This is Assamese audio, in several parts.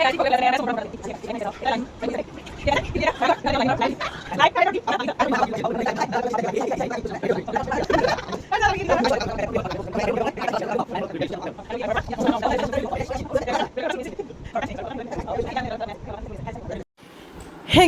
Hey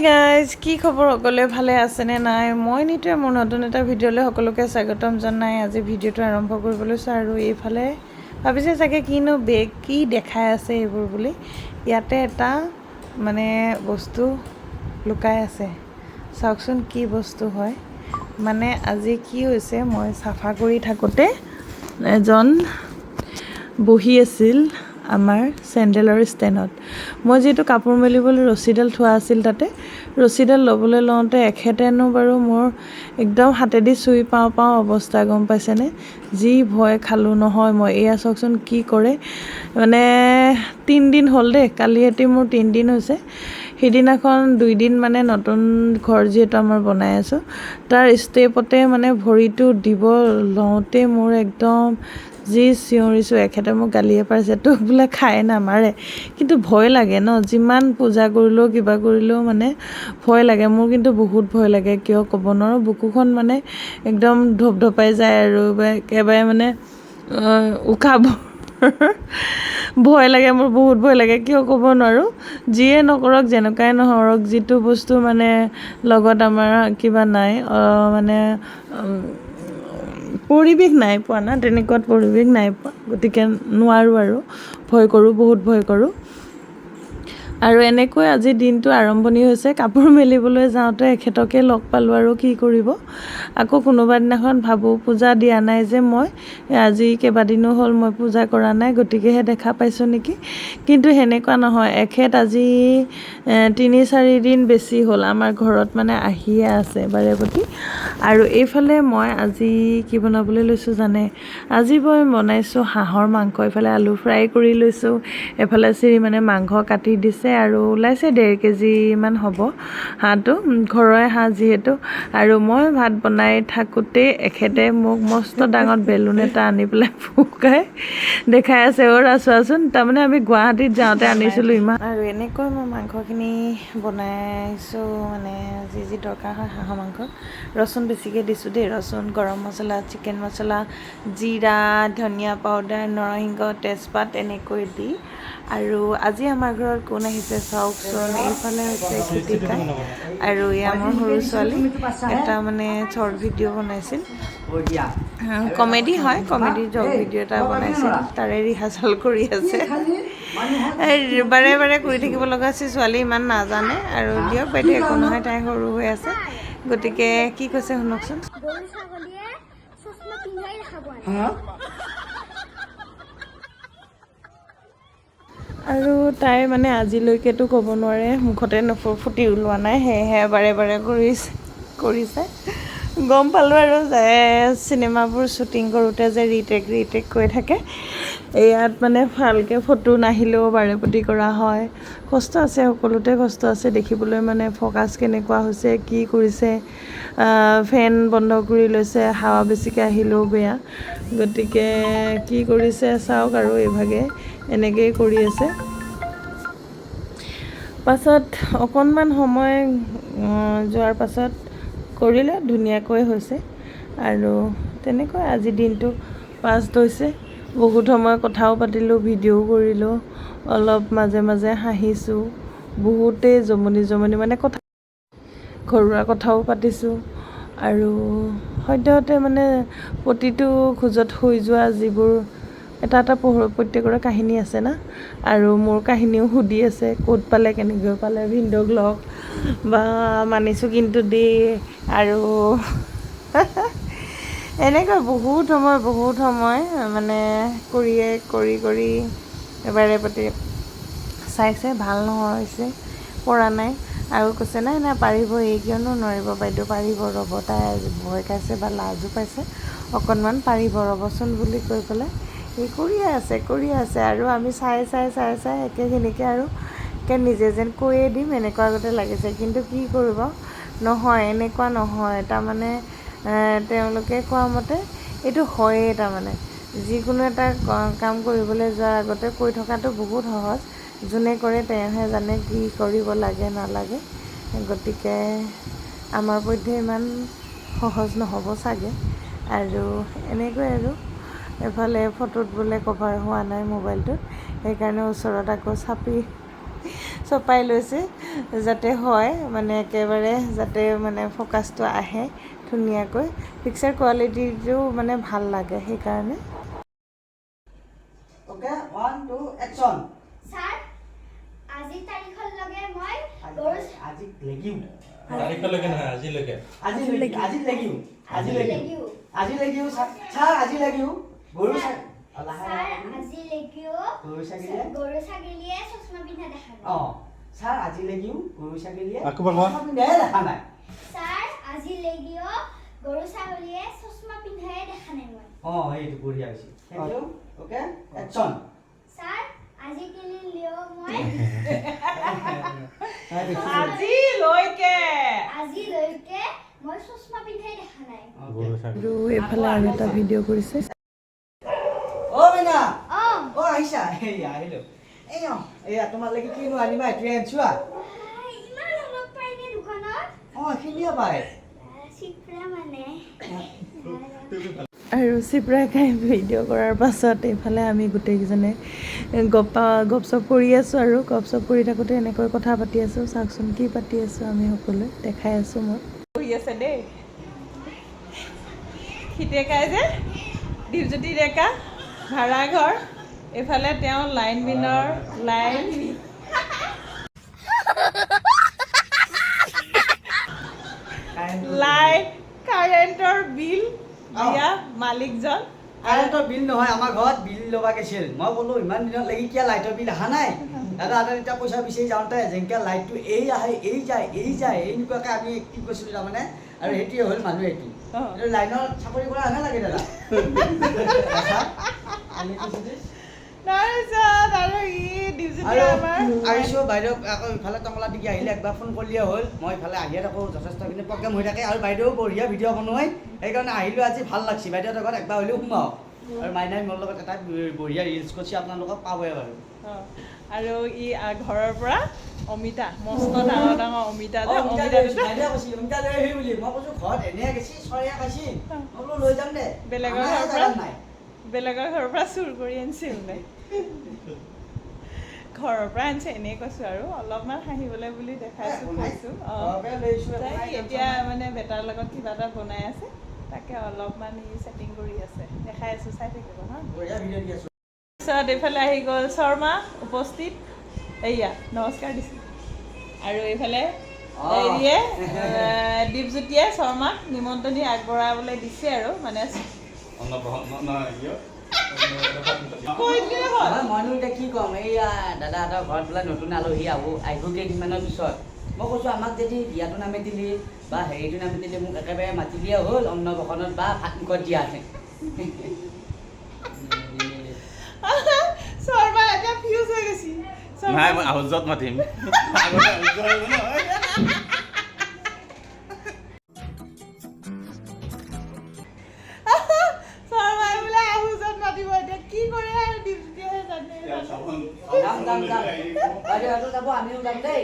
guys, কি খবৰ? সকলোৱে ভালে আছেনে নাই? মই নিতুৱে মোৰ নতুন এটা ভিডিঅ'লৈ সকলোকে স্বাগতম জনাই আজি ভিডিঅ'টো আৰম্ভ কৰিব লৈছোঁ। আৰু এইফালে ভাবিছে চাগে কিনো বেগ কি দেখাই আছে এইবোৰ বুলি। ইয়াতে এটা মানে বস্তু লুকাই আছে, চাওকচোন কি বস্তু হয়। মানে আজি কি হৈছে, মই চাফা কৰি থাকোঁতে এজন বহি আছিল আমাৰ চেণ্ডেলৰ ষ্টেণ্ডত। মই যিহেতু কাপোৰ মেলিবলৈ ৰছীডাল থোৱা আছিল, তাতে ৰছীডাল ল'বলৈ লওঁতে এখেতেনো বাৰু মোৰ একদম হাতেদি চুই পাওঁ পাওঁ অৱস্থা, গম পাইছেনে? যি ভয় খালোঁ নহয় মই। এয়া চাওকচোন কি কৰে। মানে 3 দিন হ'ল দেই, কালি ৰাতি মোৰ 3 দিন হৈছে। সিদিনাখন 2 দিন মানে নতুন ঘৰ যিহেতু আমাৰ বনাই আছোঁ, তাৰ ষ্টেপতে মানে ভৰিটো দিব লওঁতে মোৰ একদম যি চিঞৰিছোঁ, এখেতে মোক গালিয়ে পাৰিছে, তোক বোলে খাই নামাৰে। কিন্তু ভয় লাগে ন, যিমান পূজা কৰিলেও কিবা কৰিলেও মানে ভয় লাগে মোৰ। কিন্তু বহুত ভয় লাগে, কিয় ক'ব নোৱাৰোঁ। বুকুখন মানে একদম ধপধপাই যায় আৰু একেবাৰে মানে উশাহবোৰ ভয় লাগে মোৰ, বহুত ভয় লাগে, কিয় ক'ব নোৱাৰোঁ। যিয়ে নকৰক, যেনেকুৱাই নহওক, যিটো বস্তু মানে লগত আমাৰ কিবা নাই, মানে পৰিৱেশ নাই পোৱা না, তেনেকুৱাত পৰিৱেশ নাই পোৱা, গতিকে নোৱাৰোঁ আৰু ভয় কৰোঁ, বহুত ভয় কৰোঁ। আৰু এনেকৈ আজি দিনটো আৰম্ভণি হৈছে। কাপোৰ মেলিবলৈ যাওঁতে এখেতকে লগ পালোঁ, আৰু কি কৰিব। আকৌ কোনোবা দিনাখন ভাবোঁ পূজা দিয়া নাই যে মই, আজি কেইবাদিনো হ'ল মই পূজা কৰা নাই, গতিকেহে দেখা পাইছোঁ নেকি। কিন্তু সেনেকুৱা নহয়। এখেত আজি 3-4 দিন বেছি হ'ল আমাৰ ঘৰত মানে আহিয়ে আছে বাৰে প্ৰতি। আৰু এইফালে মই আজি কি বনাবলৈ লৈছোঁ জানে? আজি মই বনাইছোঁ হাঁহৰ মাংস। এইফালে আলু ফ্ৰাই কৰি লৈছোঁ, এইফালে চিৰি মানে মাংস কাটি দিছে আৰু ওলাইছে 1.5 কেজিমান হ'ব হাঁহটো, ঘৰৰে হাঁহ যিহেতু। আৰু মই ভাত বনাই থাকোঁতেই এখেতে মোক মস্ত ডাঙৰ বেলুন এটা আনি পেলাই ফুকাই দেখাই আছে, অ'ৰা চোৱাচোন। তাৰমানে আমি গুৱাহাটীত যাওঁতে আনিছিলোঁ ইমান। আৰু এনেকৈ মই মাংসখিনি বনাইছোঁ, মানে যি যি দৰকাৰ হয় হাঁহৰ মাংস। ৰচুন বেছিকৈ দিছোঁ দেই, ৰচুন, গৰম মছলা, চিকেন মছলা, জিৰা, ধনিয়া পাউডাৰ, নৰসিংহ, তেজপাত এনেকৈ দি। আৰু আজি আমাৰ ঘৰত কোন আহিছে চাওকচোন। এইফালে হৈছে কৃতিকাই আৰু এয়া মোৰ সৰু ছোৱালী। এটা মানে শ্বৰ্ট ভিডিঅ' বনাইছিল, কমেডি হয়, কমেডি জব ভিডিঅ' এটা বনাইছিল, তাৰে ৰিহাৰ্চেল কৰি আছে। বাৰে বাৰে কৰি থাকিব লগা হৈছে, ছোৱালী ইমান নাজানে। আৰু দিয়ক বাইদেউ, একো নহয়, তাই সৰু হৈ আছে। গতিকে কি কৈছে শুনকচোন। গৰু ছাগলীয়ে চশমা পিন্ধাই দেখা পোৱা নাই। আৰু তাই মানে আজিলৈকেতো ক'ব নোৱাৰে, মুখতে ফুটি ওলোৱা নাই, সেয়েহে বাৰে বাৰে কৰিছে কৰিছে। গম পালোঁ আৰু যে চিনেমাবোৰ শ্বুটিং কৰোঁতে যে ৰিটেক ৰিটেক কৰি থাকে, ইয়াত মানে ভালকৈ ফটো নাহিলেও বাৰে প্ৰতি কৰা হয়। কষ্ট আছে, সকলোতে কষ্ট আছে। দেখিবলৈ মানে ফ'কাছ কেনেকুৱা হৈছে, কি কৰিছে, ফেন বন্ধ কৰি লৈছে, হাৱা বেছিকৈ আহিলেও বেয়া। গতিকে কি কৰিছে চাওক। আৰু এইভাগে এনেকৈয়ে কৰি আছে। পাছত অকণমান সময় যোৱাৰ পাছত কৰিলে ধুনীয়াকৈ হৈছে। আৰু তেনেকৈ আজি দিনটো পাছ হৈছে। বহুত সময় কথাও পাতিলোঁ, ভিডিঅ'ও কৰিলোঁ, অলপ মাজে মাজে হাঁহিছোঁ, বহুতেই জমনি জমনি মানে কথা, ঘৰুৱা কথাও পাতিছোঁ। আৰু সদ্যহতে মানে প্ৰতিটো খোজত হৈ যোৱা যিবোৰ এটা এটা প্ৰত্যেকৰে কাহিনী আছে না, আৰু মোৰ কাহিনীও সুধি আছে, ক'ত পালে, কেনেকৈ পালে ভিনদেউক লগ বা, মানিছোঁ কিন্তু দেই। আৰু এনেকৈ বহুত সময় বহুত সময় মানে কৰিয়ে কৰি কৰি এবাৰে প্ৰতি চাইছে, ভাল নহয় হৈছে, পৰা নাই। আৰু কৈছে, নাই নাই, পাৰিব এই, কিয়নো নোৱাৰিব বাইদেউ, পাৰিব ৰ'ব। তাই ভয় খাইছে বা লাজো পাইছে অকণমান, পাৰিব ৰ'বচোন বুলি কৈ পেলাই সি কৰিয়ে আছে, কৰিয়ে আছে। আৰু আমি চাই চাই চাই চাই একেখিনিকে আৰু একে নিজে যেন কৈয়ে দিম এনেকুৱা আগতে লাগিছে। কিন্তু কি কৰিব, নহয়, এনেকুৱা নহয়। তাৰমানে তেওঁলোকে কোৱা মতে এইটো হয়েই। তাৰমানে যিকোনো এটা কাম কৰিবলৈ যোৱাৰ আগতে কৈ থকাটো বহুত সহজ। যোনে কৰে তেওঁহে জানে কি কৰিব লাগে নালাগে। গতিকে আমাৰ পধ্যে ইমান সহজ নহ'ব চাগে। আৰু এনেকৈ আৰু এফালে ফটোত বোলে কভাৰ হোৱা নাই মোবাইলটোত, সেইকাৰণে ওচৰত আকৌ চাপি চপাই লৈছে যাতে হয়, মানে একেবাৰে যাতে মানে ফ'কাছটো আহে ধুনীয়াকৈ, পিকচাৰ কোৱালিটিটো মানে ভাল লাগে সেইকাৰণে। Okay, 1, 2, action. Sir, আজি তাৰিখৰ লগে মই গৰু আজি লেগিও। তাৰিখলৈকে নহয়, আজিলৈকে। আজি লেগিও, আজি লেগিও, আজি লেগিও। লেগিও। আজি লেগিও, ছাৰ আজি লেগিও। গৰু লাহে ছাৰ, লাহে। আজি লেগিও। গৰু ছাগলীয়ে? গৰু ছাগলীয়ে চশমা পিন্ধা দেখা নাই। অ, ছাৰ আজি লেগিও গৰু ছাগলীয়ে আকৌ এবাৰ কোৱা। চশমা পিন্ধাই দেখা নাই। ছাৰ, আজি লেগিও গৰু ছাগলীয়ে চশমা পিন্ধাই দেখা নাই মই। অ, এইটো বঢ়িয়া হৈছে। Thank you. Okay, action. Sir, আজিকালি লিও মই আজিলৈকে আজিলৈকে মই চশমা পিন্ধাই দেখা নাই। গৰু ছাগলী। আৰু এইফালে আৰু এটা ভিডিঅ' কৰিছে। অ মইনা। অ। অ, আহিছা? এই আহিলো। এই অ, এইয়া তোমাৰ লাগি কিনো আনিবা এইটোৱে আনিছো আ। ইমান অলপ পাইনে দোকানত? অ, এইখিনিয়ে পায়। চিপ্ৰা মানে। আৰু চিপৰা খাই ভিডিঅ' কৰাৰ পাছত এইফালে আমি গোটেইকেইজনে গপ চপ কৰি আছোঁ। আৰু গপ চপ কৰি থাকোঁতে এনেকৈ কথা পাতি আছোঁ। চাওকচোন কি পাতি আছোঁ আমি সকলোৱে, দেখাই আছোঁ মই। বহি আছে দেই খিতেকাই যে দীপজ্যোতি ডেকা ভাড়াঘৰ, এইফালে তেওঁ লাইন বিনৰ লাইন লাইন কাৰেণ্টৰ বিল দিয়া মালিকজন। কাৰেণ্টৰ বিল নহয়, আমাৰ ঘৰত বিল ল'বা গৈছিল। মই ক'লো ইমান দিনত লাগি কিয় লাইটৰ বিল অহা নাই দাদা? দাদা তেতিয়া পইচা বিচাৰি যাওঁতে যেনেকৈ লাইটটো এই আহে, এই যায়, এই যায়, এনেকুৱাকৈ আমি কি কৰিছিলোঁ তাৰমানে। আৰু সেইটোৱে হ'ল মানুহ এইটো। এইটো লাইনত চাকৰি কৰা হেনে লাগে দাদা। তাৰপিছত আৰু ই দীপজ্যোতি আৰু আমাৰ আহিছোঁ বাইদেউক আকৌ ইফালে টংলা দিগি আহিলে একবাৰ ফোন কৰিলেই হ'ল। মই ইফালে আহিয়ে থাকোঁ, যথেষ্টখিনি প্ৰগ্ৰেম হৈ থাকে আৰু বাইদেউ বঢ়িয়া ভিডিঅ' বনোৱাই, সেইকাৰণে আহিলোঁ আজি, ভাল লাগছে। বাইদেউহঁতৰ ঘৰত একবাৰ হ'লেও সোমাওঁ। আৰু মাইনাই মোৰ লগত এটা বঢ়িয়া ৰিলচ কৰিছে, আপোনালোকক পাবই বাৰু। অ, আৰু ই ঘৰৰ পৰা অমিতা, মস্ত ডাঙৰ ডাঙৰ অমিতা যে অ, অমিতা অমিতা লৈ আহিছোঁ। দুটা। বাইদেৱে কৈছে অমিতা লৈ আহিবি বুলি। মই কৈছোঁ ঘৰত এনেই গেছি, চৰিয়া খাইছি, মই বোলো লৈ যাম দে। বেলেগৰ আমাৰ ঘৰৰ পৰা? জাগাত নাই। বেলেগৰ ঘৰৰ পৰা চুৰ কৰি আনিছে বোলে, ঘৰৰ পৰা আনিছে এনেই কৈছোঁ আৰু অলপমান হাঁহিবলৈ বুলি দেখাইছোঁ, একো নাই। কৈছোঁ। অ। ঘৰৰ পৰাই লৈ আহিছোঁ, একো তাই নাই, এতিয়া টেনচন নাই। মানে বেটাৰ লগত কিবা এটা বনাই আছে, তাকে অলপমান ই ছেটিং কৰি আছে, দেখাই আছোঁ, চাই থাকিব হা। বঢ়িয়া ভিডিঅ' দি আছোঁ। তাৰপিছত এইফালে আহি গ'ল শৰ্মা উপস্থিত, এইয়া নমস্কাৰ দিছোঁ। আৰু এইফালে হেৰিয়ে দীপজ্যোতিয়ে শৰ্মাক নিমন্ত্ৰণী আগবঢ়াবলৈ দিছে আৰু মানে অন্নপ্ৰাশন নহয় কিয়? কৈ দিলে হ'ল। নহয়, মইনো এতিয়া কি ক'ম, এইয়া দাদাহঁতৰ ঘৰত বোলে নতুন আলহী আহিব কেইদিনমানৰ পিছত। মই কৈছোঁ আমাক যদি বিয়াটো নামাতিলি বা হেৰিটো নামাতিলি, মোক একেবাৰে মাতি দিয়া হ'ল অন্নপ্ৰাশনত বা ভাত মুখত দিয়া। শৰ্মা এতিয়া ফিউজ হৈ গৈছে। শৰ্মা নাই, মই আহুজত মাতিম। আগতে আহুজ আহিব নহয়। শৰ্মাই বোলে আহুজত মাতিব, এতিয়া কি কৰে আৰু দীপজ্যোতিয়েহে জানে। যাম যাম যাম, বাইদেউহঁতো যাব, আমিও যাম দেই।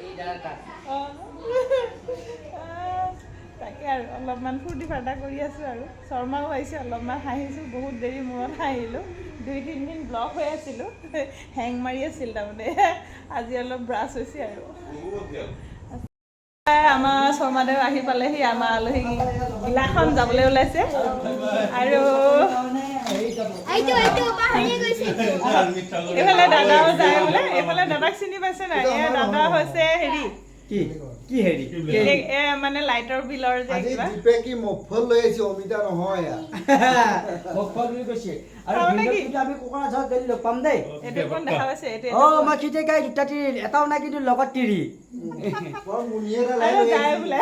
এই দাদা তাত। অ। তাকে আৰু অলপমান ফূৰ্তি ফাৰ্তা কৰি আছোঁ আৰু শৰ্মাও আহিছে, অলপমান হাঁহিছোঁ, বহুত দেৰি মূৰত হাঁহিলোঁ। 2-3 দিন ব্লক হৈ আছিলোঁ, হেং মাৰি আছিল তাৰমানে, আজি অলপ ব্ৰাছ হৈছে। আৰু আমাৰ শৰ্মাদেৱ আহি পালেহি, আমাৰ আলহী গিলাখন যাবলৈ ওলাইছে আৰু এইটো এইটো পাহৰিয়ে গৈছে এইটো। এইফালে দাদাও যায় বোলে। এইফালে দাদাক চিনি পাইছে নাই? এয়া দাদা হৈছে হেৰি কি কি হেৰি? এ মানে লাইটৰ বিলৰ যে আজি কিবা দীপে কি মফল লৈ আহিছে, অমিতা নহয় এয়া। মোক ফল বুলি কৈছে আৰু তাৰমানে ভিনদেউক কি? কিন্তু আমি কোকৰাঝাৰত গ'লে লগ পাম দেই। এইটো কোন দেখা পাইছে এইটো? অ, মই খিতে গাই দুটা তিৰি, এটাও নাই কিন্তু লগত তিৰি। বৰ মুনিয়ে এটা লাই আৰু লৈ যায় আহিছে। বোলে,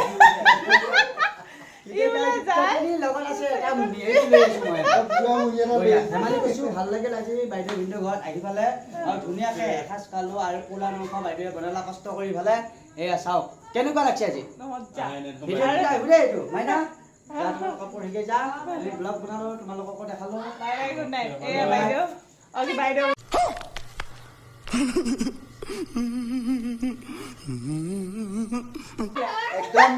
ই বোলে যায়। তিৰি লগত আছে এটা মুনি, সেইটো লৈ আহিছো মই। পুৰা মুনিয়ে এটা লৈ বঢ়িয়া। আহিছে। ধেমালি কৈছো, ভাল লাগিল আজি বাইদেউ ভিনদেউ ঘৰত আহি পালে আৰু ধুনীয়াকে এসাঁজ খালো আৰু ক'লা মাংস বাইদেৱে বনালা কষ্ট কৰি পেলাই। এয়া চাওক কেনেকুৱা লাগছে আজি। মজা। ভিডিঅ' আহিব দেই এইটো। মাইনা যা, তোমালোকৰ পঢ়িগে যা। আমি ব্লগ বনালো, তোমালোককো দেখালো। Bye bye, good night. এয়া বাইদেউ, অ কি বাইদেউ। একদম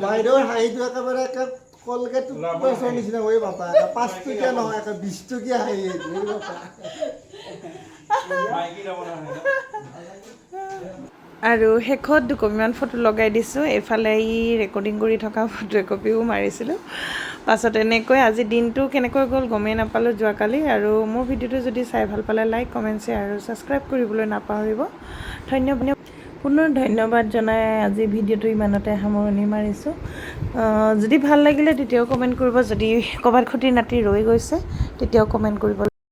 বাইদেউৰ হাঁহিটো একেবাৰে একে কলগেট টুথব্ৰাছৰ নিচিনা হৈ বাপা, 5 টকীয়া নহয়, একে 20 টকীয়া হাঁহি এইটো, এই বাপা। মাইকী যাব নহয়। আৰু শেষত দুকপিমান ফটো লগাই দিছোঁ। এইফালে ই ৰেকৰ্ডিং কৰি থকা ফটো একপিও মাৰিছিলোঁ। পাছত এনেকৈ আজি দিনটো কেনেকৈ গ'ল গমেই নাপালোঁ যোৱাকালি। আৰু মোৰ ভিডিঅ'টো যদি চাই ভাল পালে লাইক, কমেণ্ট, শ্বেয়াৰ আৰু ছাবস্ক্ৰাইব কৰিবলৈ নাপাহৰিব। ধন্যবাদ, পুনৰ ধন্যবাদ জনাই আজি ভিডিঅ'টো ইমানতে সামৰণি মাৰিছোঁ। যদি ভাল লাগিলে তেতিয়াও কমেণ্ট কৰিব, যদি ক'ৰবাত খুটি নাটি ৰৈ গৈছে তেতিয়াও কমেণ্ট কৰিব।